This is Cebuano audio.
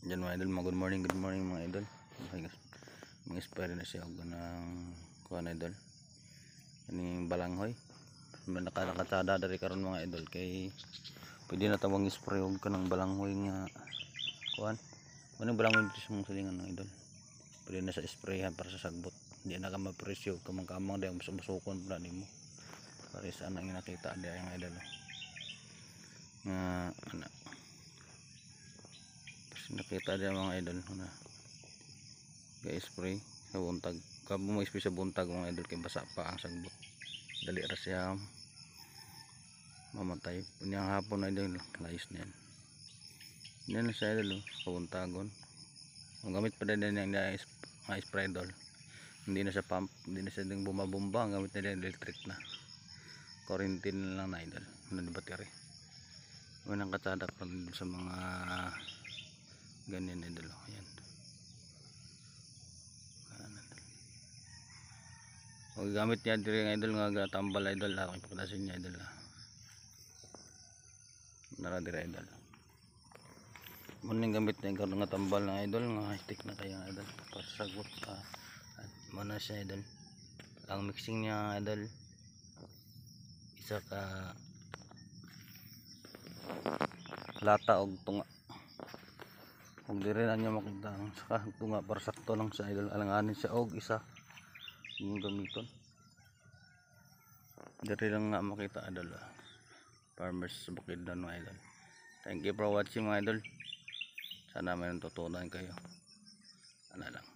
Diyan, mga idol, mga good morning, mga idol. Okay, mga spray na siya og ng kuan, idol. Kaning balanghoy. May nakalakatsada diri karon, mga idol, kay pwede na tawang spray og kanang balanghoy nga kuan. Ano balanghoy dito sa mga silingan ng idol. Pwede na sa sprayhan para sa sagbot. Hindi na ka mapresyo kamang-kamang di ang masukon pa nimo. Para sa anang nakita di ang idol, oh. Nga ana. Tapos nakita diya, mga idol, na ga-spray sa buntag. Kamo mo spray sa buntag, mga idol, kay basa pa ang sagbot. Dali ra siya mamatay. Unya hapon na, idol, layos na yan. Yan na siya, idol, oh, kabuntagon. Ang gamit pa din niya nga spray, idol. Hindi na siya pump, hindi na siya ding bumabomba, ang gamit nila electric na. Kuryente na lang na, idol. Ano ni battery. Unang katsada pa rin sa mga ganyan, idol, oh. Ayan. Ayan, idol. Huwag gamit niya diri nga, idol, nga tambal, idol, ah. Ipakita sa inyo, idol, ah. Nara diri, idol. Muning gamit niya karon nga tambal na, idol, nga high-tech na kayo, idol, para sa sagot, ah. At mo na siya, idol. Ang mixing niya, idol, isa ka lata og tunga. Kung diri na niya makita ang saka tunga para sakto lang sa idol, alanganin siya og isa yung gamiton. Diri lang nga makita, idol, ah. Farmers sa Bukidnon, mga idol. Thank you for watching, mga idol. Sana may natutunan kayo. Ano lang.